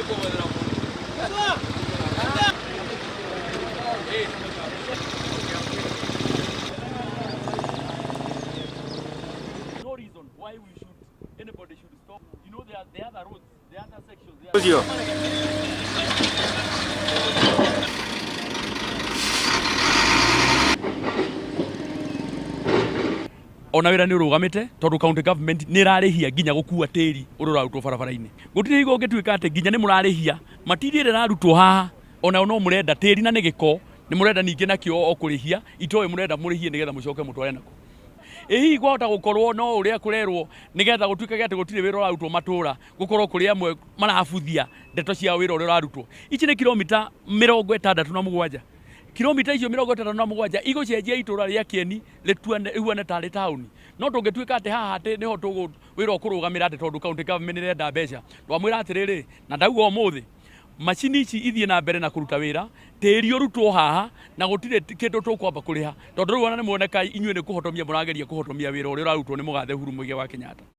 No reason why we should anybody should stop. You know there are the other roads, the other sections. There Ũcio. Ona wĩra nĩ ũrũgamĩte tondũ county government nĩ ĩrarĩhia nginya gũkua tĩri ũrĩa ũrarutwo barabara-inĩ. Gũtirĩ hingo ũngĩtuĩka atĩ nginya nĩ mũrarĩhia material ĩrĩa ĩrarutwo haha onayo no mũrenda tĩri na nĩ gĩko nĩ mũrenda ningĩ nakĩo o kũrĩhia itoĩ mũrenda mũrĩhie nĩgetha mũcoke mũtware nako. Ĩ hihi kwahota gũkorwo no ũrĩa kũrerwo nĩgetha gũtuĩkage atĩ gũtirĩ wĩra ũrarutwo matũra gũkorwo kũrĩ amwe marabuthia ndeto cia wĩra ũrĩa ũrarutwo. Ici nĩ kilomita 67. Kilomita icio 67 igũcenjia itũra rĩa Kieni rĩhuane tarĩ taũni. No tũngĩtuĩka atĩ haha atĩ nĩho tũgũ wĩra ũkũrũgamĩra atĩ tondũ county government ĩrenda mbeca. Twamwĩra atĩrĩrĩ, na ndauga ũmũthĩ, macini ici ithiĩ na mbere na kũruta wĩra, tĩri ũrutwo haha na gũtirĩ kĩndũ tũkwamba kũrĩha. Tondũ rĩu ona nĩ muoneka inyuĩ nĩ kũhotomia mũrageria kũhotomia wĩra ũrĩa ũrarutwo nĩ mũgathe Uhuru Muigai wa Kenyatta.